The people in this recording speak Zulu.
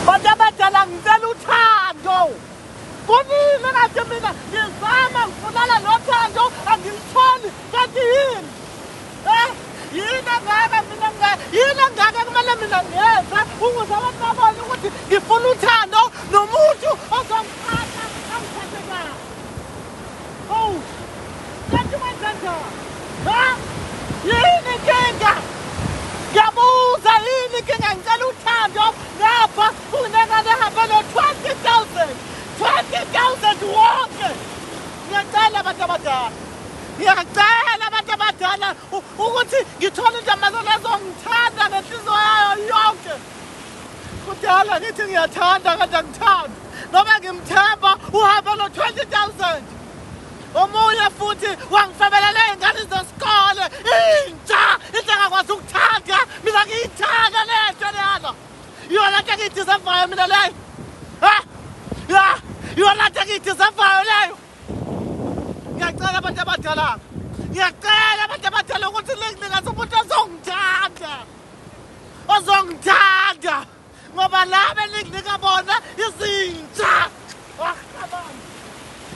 Bantu abadala, ngicela uthando. Kunini kade mina ngizama ngifunana nothando, angilitholi. Kanti yini? Yini engaka mina, yini engaka kumele mina ngiyenze ukuze abantu babone ukuthi ngifuna uthando nomuntu ozongiphatha, angiphathe kahle? Oh, kanti kwenzenjani? Ha, yini inkinga? Ngiyabuza, yini inkinga? Ngicela uthando, ngapha kunengane ehambe no-20 000, 20 000 wonke. Ngiyacela abantu abadala, ngiyacela abantu abadala ukuthi ngithole intombazane ezongithanda ngenhliziyo yayo yonke. Kudala ngithi ngiyathanda, kanti angithandi. Noma ngimthemba, uhambe no-20 000. Omunye futhi wangifebelela iy'ngane zesikole, intsha, into engakwazi ukuthanda. Mina ngiyithanda le nto leyana, iyona nto engiyideservayo mina leyo. Ha, ya, iyona nto engiyideservayo leyo. Ngiyacela abantu abadala, ngiyacela abantu abadala ukuthi ninginikeze umuntu ozongithanda, ozongithanda, ngoba laba eninginika bona.